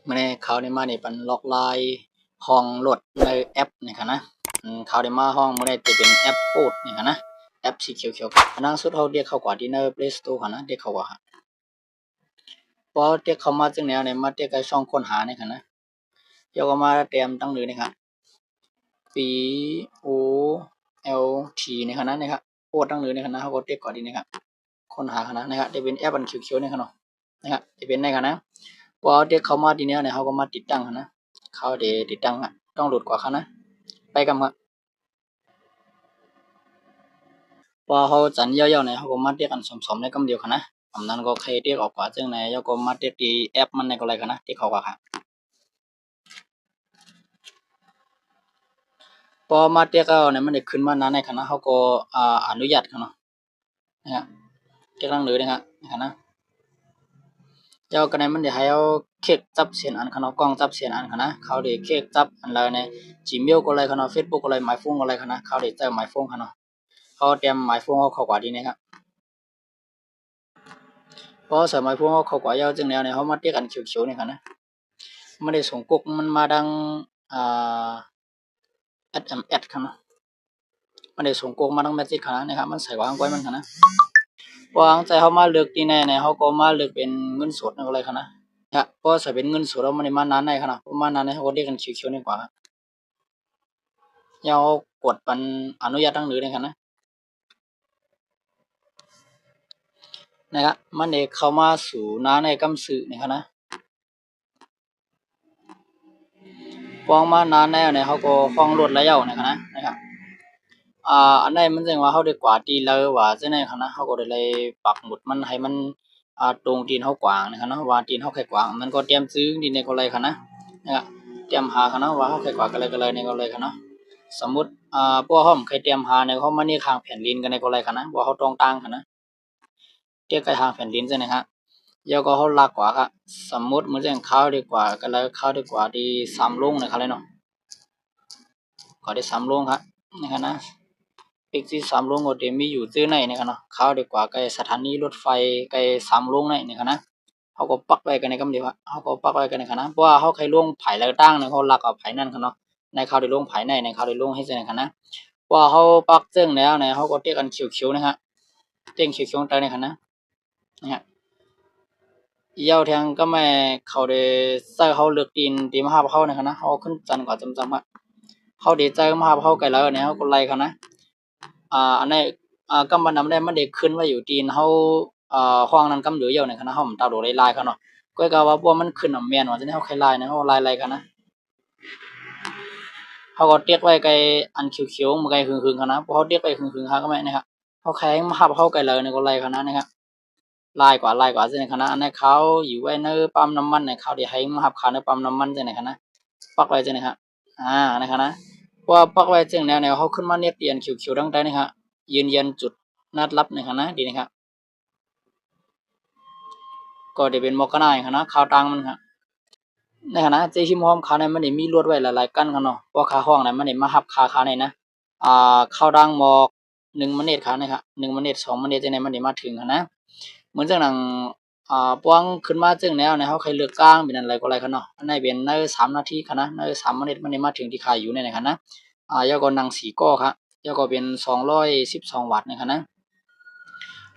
ມື້ນີ້ເຂົາໄດ້ມານີ້ປັນລັອກລາຍຫ້ອງລົດໃນແອັບນີ້ຫັ້ນນະ. ອືມ ເຂົາໄດ້ມາຫ້ອງມື້ນີ້ຈະເປັນແອັບໂຄດນີ້ຫັ້ນນະ ແອັບສີຂຽວໆ. ອັນໜ້າສຸດເຮົາເດັກເຂົ້າກວ່າທີ່ໃນເພລສະໂຕຫັ້ນນະ ເດັກເຂົ້າກວ່າ. ພໍເດັກເຂົ້າມາຈຶ່ງແນວນີ້ ມາເດັກໃນຊ່ອງຄົ້ນຫານີ້ຫັ້ນນະ ແລ້ວກໍມາແຕ້ມຕັ້ງຢູ່ນີ້ຫັ້ນ ບີ ໂອ ແອລ ທີ ນີ້ຫັ້ນນະ ນີ້ຫັ້ນ ໂຄດຕັ້ງຢູ່ນີ້ຫັ້ນນະ ເຮົາກໍເດັກເຂົ້າທີ່ນີ້ຫັ້ນ ຄົ້ນຫາຫັ້ນນະ ນີ້ຫັ້ນ ຈະເປັນແອັບອັນຂຽວໆນີ້ຫັ້ນເນາະ ນີ້ຫັ້ນ ຈະເປັນນີ້ຫັ້ນນະ. ພໍເຮົາເດັກເຂົ້າມາທີ່ແນວນີ້ ເຮົາກໍມາຕິດຕັ້ງຫັ້ນນະ ເຂົາເດຕິດຕັ້ງ ດາວໂຫຼດກວ່າຫັ້ນນະ ໄປກັນຫັ້ນ. ພໍເຮົາຈັນຍາວໆນີ້ ເຮົາກໍມາເດັກອັນສອມໆໃນກຳດຽວຫັ້ນນະ ອຳນັ້ນກໍໃຫ້ເດັກອອກກວ່າຈັ່ງໃດ ແລ້ວກໍມາເດັກທີ່ແອັບມັນນີ້ກໍໄດ້ຫັ້ນນະ ເດັກເຂົ້າກວ່າຫັ້ນ. ພໍມາເດັກແລ້ວນີ້ ມັນຈະຂຶ້ນມາໜ້ານີ້ຫັ້ນນະ ເຮົາກໍ ອາ ອະນຸຍາດຫັ້ນເນາະ ນີ້ຫັ້ນ ເດັກທາງເໜືອນີ້ຫັ້ນ ນີ້ຫັ້ນນະ. ແລ້ວກໍໃນມັນຈະໃຫ້ເຮົາເຄກຈັບສຽງອັນຫັ້ນເນາະ ກ້ອງຈັບສຽງອັນຫັ້ນນະ ເຮົາໄດ້ເຄກຈັບອັນໃດໃນຈີເມວກໍໄດ້ຫັ້ນເນາະ ເຟສບຸກກໍໄດ້ ມາຍໂຟນກໍໄດ້ຫັ້ນນະ ເຮົາໄດ້ໃຊ້ມາຍໂຟນຫັ້ນເນາະ. ເຮົາຕຽມມາຍໂຟນເຮົາເຂົ້າກວ່າທີ່ນີ້ຫັ້ນ ພໍໃສ່ມາຍໂຟນເຮົາເຂົ້າກວ່າແລ້ວຈຶ່ງແນວນີ້ ເຮົາມາເຕັກອັນຂຽວໆນີ້ຫັ້ນນະ ມັນໄດ້ສົ່ງກົກມັນມາທາງ ອາ ເອັສເອັມເອັສຫັ້ນນະ ມັນໄດ້ສົ່ງກົກມາທາງແມັດເຈັດຫັ້ນນະ ນີ້ຫັ້ນ ມັນໃສ່ກວ່າທາງກ້ອຍມັນຫັ້ນນະ. ພໍຫາງໃຈເຮົາມາເລືອກທີ່ໃນ ໃນ ເຮົາກໍມາເລືອກເປັນເງິນສົດນັ້ນກໍໄດ້ຫັ້ນນະ ເພາະໃສ່ເປັນເງິນສົດແລ້ວມັນໄດ້ມາໜ້າໃນຫັ້ນນະ ພໍມາໜ້າໃນເຮົາກໍເດັກອັນຂຽວໆນີ້ກວ່າ ແລ້ວເຮົາກົດປັນອະນຸຍາດທາງເໜືອນີ້ຫັ້ນນະ ນີ້ຫັ້ນ ມັນໄດ້ເຂົ້າມາສູ່ໜ້າໃນກຳຊື່ນີ້ຫັ້ນນະ. ພໍມາໜ້າແນວນີ້ ເຮົາກໍຫ້ອງໂຫຼດແລ້ວນີ້ຫັ້ນນະ ນີ້ຫັ້ນ ອາ ອັນໃດມັນຈັ່ງວ່າເຮົາໄດ້ກວາດທີ່ລາວວ່າຈັ່ງໃດຫັ້ນນະ ເຮົາກໍໄດ້ໄລ່ປັກໝຸດມັນໃຫ້ມັນ ອາ ຕົງທີ່ເຮົາກວາງນີ້ຫັ້ນເນາະ ວ່າທີ່ເຮົາໃຫ້ກວາງ ມັນກໍຕຽມຊື່ທີ່ນີ້ກໍໄດ້ຫັ້ນນະ ນີ້ຫັ້ນ ຕຽມຫາຫັ້ນເນາະ ວ່າເຮົາໃຫ້ກວາງກະໄລກະໄລນີ້ກໍໄດ້ຫັ້ນເນາະ. ສົມມຸດ ອາ ພວກເຮົາໃຫ້ຕຽມຫານີ້ ເຮົາມານີ້ຂ້າງແຜ່ນດິນກັນນີ້ກໍໄດ້ຫັ້ນນະ ວ່າເຮົາຕ້ອງກາງຫັ້ນນະ ເກັບໄວ້ທາງແຜ່ນດິນຊັ້ນນະ ແລ້ວກໍເຮົາລາກກວ່າ ສົມມຸດມື້ແລງຄາວດີກວ່າ ກໍເລີຍຄາວດີກວ່າທີ່ສາມໂລງນະ ເນາະ ກໍໄດ້ສາມໂລງ ນີ້ຫັ້ນນະ ເປັກທີ່ສາມໂລງກໍຈະມີຢູ່ຊື່ໃນນີ້ຫັ້ນເນາະ ຄາວດີກວ່າໃກ້ສະຖານີລົດໄຟ ໃກ້ສາມໂລງໃນນີ້ຫັ້ນນະ. ເຮົາກໍປັກໄວ້ກັນໃນກຳດຽວ ເຮົາກໍປັກໄວ້ກັນນະ ເພາະວ່າເຮົາໃຫ້ລົງພາຍໃນຕ່າງ ເຮົາລາກເອົາພາຍນັ້ນເນາະ ໃນຄາວໄດ້ລົງພາຍໃນ ໃນຄາວໄດ້ລົງເຮັດຈັ່ງໃດຫັ້ນນະ. ເພາະວ່າເຮົາປັກເຊິ່ງແລ້ວນະ ເຮົາກໍເຕັກອັນຂຽວໆນະ ເຕັກຂຽວໆໃຕ້ນີ້ຫັ້ນນະ ນີ້ ແລ້ວແທງກໍແມ່ເຂົາໄດ້ໃສ່ເຮົາເລືອກຕີນທີ່ມາຮັບເຮົານີ້ຫັ້ນນະ ເຮົາຂຶ້ນຈັນກວ່າຈຳໆ ເຮົາໄດ້ໃສ່ມາຮັບເຮົາໄກແລ້ວນີ້ ເຮົາກໍໄລ່ຫັ້ນນະ. ອາ ອັນໃດ ອາ ກຳບັນນຳໄດ້ ມັນໄດ້ຂຶ້ນໄວ້ຢູ່ທີ່ເຮົາ ອາ ຫ້ອງນັ້ນກຳດຽວນີ້ຫັ້ນນະ ເຮົາມັນຕາໂດໄດ້ລາຍເຂົາເນາະ ກໍກະວ່າພວກມັນຂຶ້ນນຳແມ່ນວ່າຈັ່ງໃດ ເຮົາໄຄລາຍນະ ເຮົາລາຍໄລ່ເຂົານະ ເຮົາກໍເຕັກໄວ້ໄກອັນຂຽວໆ ມັນໄກຫຶງໆຫັ້ນນະ ພວກເຮົາເຕັກໄວ້ຫຶງໆຫາກໍແມ່ນນະ ເຮົາໄຄມາຮັບເຮົາໄກເລີຍນີ້ກໍໄລ່ເຂົານະ ນີ້ ລາຍກວ່າ ລາຍກວ່າຈັ່ງໃດຫັ້ນນະ ອັນໃດເຂົາຢູ່ໄວ້ໃນປ້ຳນ້ຳມັນ ໃນເຂົາໄດ້ໃຫ້ມາຮັບເຂົາໃນປ້ຳນ້ຳມັນຈັ່ງໃດຫັ້ນນະ ປັກໄວ້ຈັ່ງໃດ ອາ ນີ້ຫັ້ນນະ ເພາະວ່າປັກໄວ້ຈັ່ງແນວນີ້ ເຮົາຂຶ້ນມາເນັດທີ່ອັນຂຽວໆທາງໃຕ້ນີ້ ຢືນຢັນຈຸດນັດລັບນີ້ຫັ້ນນະ ດີນີ້ ກໍໄດ້ເປັນໝວກກັນນະຫັ້ນນະ ຄາວຕ່າງມັນ ໃນຂະນະທີ່ຮິມຫ້ອມຂາໃນມັນໄດ້ມີລວດໄວ້ຫຼາຍໆຄັນເນາະ ເພາະຂາຫ້ອງນະ ມັນໄດ້ມາຮັບຂາຂາໃນນະ ອາ ເຂົ້າທາງໝອກໜຶ່ງມະເນັດຂາໃນ ໜຶ່ງມະເນັດ ສອງມະເນັດຈັ່ງໃດ ມັນໄດ້ມາເຖິງຫັ້ນນະ ເໝືອນຈັ່ງໜັງ ອາ ປອງຂຶ້ນມາຈຶ່ງແນວໃນ ເຮົາໃຫ້ເລືອກກາງເປັນອັນໃດກໍໄດ້ຂະເນາະ ອັນໃດເປັນໃນສາມນາທີຂະນະ ໃນສາມມະເນັດມັນໄດ້ມາເຖິງທີ່ຂາຢູ່ໃນຂະນະ ອາ ແລ້ວກໍນັ່ງສີ່ກໍຂະ ແລ້ວກໍເປັນສອງຮ້ອຍສິບສອງວັດໃນຂະນະ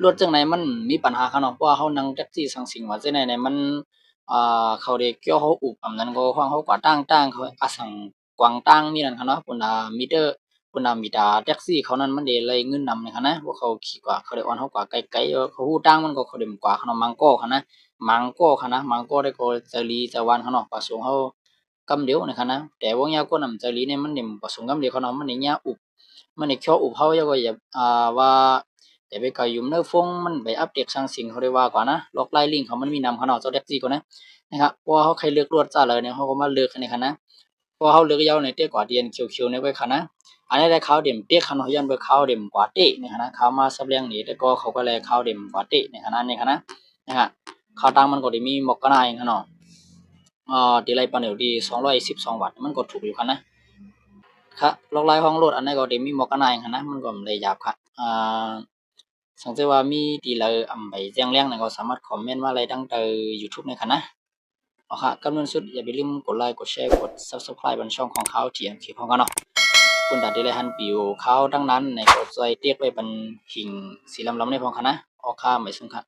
ລົດຈັ່ງໃດມັນມີປັນຫາຂະເນາະ ເພາະວ່າເຮົານັ່ງແທັກຊີສັງສິງວ່າຈັ່ງໃດໃນມັນ ອາ ເຂົາໄດ້ກ່ຽວເຮົາອຸບ ອັນນັ້ນກໍຂວາງເຮົາກວ່າຕ່າງໆ ເຂົາອາສັງ ກວາງຕ່າງມີນັ້ນຂະເນາະ ບັນດາມິເຕີ ບັນດາມິເຕີແທັກຊີເຂົານັ້ນ ມັນໄດ້ໄລ່ເງິນນຳນະຂະນະ ພວກເຂົາຂີ່ກວ່າ ເຂົາໄດ້ອອນເຮົາກວ່າໄກໆ ເຂົາຮູ້ທາງມັນກໍເຂົາໄດ້ກວ່າຂະເນາະ ມັງກໍຂະນະ ມັງກໍຂະນະ ມັງກໍໄດ້ກໍໃຈດີໃຈຫວານຂະເນາະ ປະສົງເຮົາກຳດຽວນະຂະນະ ແຕ່ພວກຍາກົນນຳໃຈດີນີ້ ມັນໄດ້ປະສົງກຳດຽວຂະເນາະ ມັນໄດ້ຍາອຸບ ມັນໄດ້ເຄາະອຸບເຮົາ ແລ້ວກໍຢ່າ ອ່າ ວ່າ ແຕ່ໄປກະຫຍຸ້ມໃນຟົງ ມັນໄປອັບເດດສັງສິງ ເຂົາໄດ້ວ່າກວ່ານະ ລັອກລາຍລິ້ງເຂົາມັນມີນຳຂະເນາະ ເຈົ້າແທັກຊີກ່ອນນະ ນະຄະ ເພາະວ່າເຮົາໃຫ້ເລືອກລວດຈ້າເລີຍນີ້ ເຮົາກໍມາເລືອກອັນນີ້ຂະນະ ເພາະເຮົາເລືອກຍາວໃນເຕະກວາດທີ່ອັນຂຽວໆໃນໄວ້ຂະນະ ອັນນີ້ໄດ້ຂາວເດັມເຕະຂະເນາະ ຍ້ອນເບິ່ງຂາວເດັມກວາເຕະນີ້ຂະນະ ຂາວມາສັບແລງນີ້ ແຕ່ກໍເຂົາກໍແລຂາວເດັມກວາເຕະນີ້ຂະນະ ນີ້ຂະນະ ນະຄະ ຂາວຕ່າງມັນກໍໄດ້ມີໝວກກັນນະອີກຂະເນາະ ເອີ ທີ່ໄລ່ປານຢູ່ທີ່ສອງຮ້ອຍສິບສອງວັດ ມັນກໍຖືກຢູ່ຂະນະ ຄະ ລັອກລາຍຫ້ອງໂຫຼດອັນໃດກໍໄດ້ມີໝວກກັນນະອີກຂະນະ ມັນກໍບໍ່ໄດ້ຫຍາບຄະ ເອີ ສັງເກດວ່າມີທີ່ໃດອຳໄປແຈ້ງແລງນັ້ນ ກໍສາມາດຄອມເມັນມາໄດ້ທາງໃຕ້ຢູທູບນີ້ຂະນະ ເອົາຄະ ກ່ອນອື່ນສຸດ ຢ່າໄປລືມກົດໄລ ກົດແຊ ກົດ Subscribe ບັນຊ່ອງຂອງຂ່າວ ທີເອັມເຄ ພ້ອມກັນເນາະ. ຄຸນໃດທີ່ໄດ້ຫັນວິວຂ່າວດັ່ງນັ້ນໃນ ກົດຊ່ອຍຕິກໄວ້ບັນຫິງສີດຳໆ ນີ້ພ້ອມກັນນະ. ເອົາຄະ ໄປຊົມຄະ.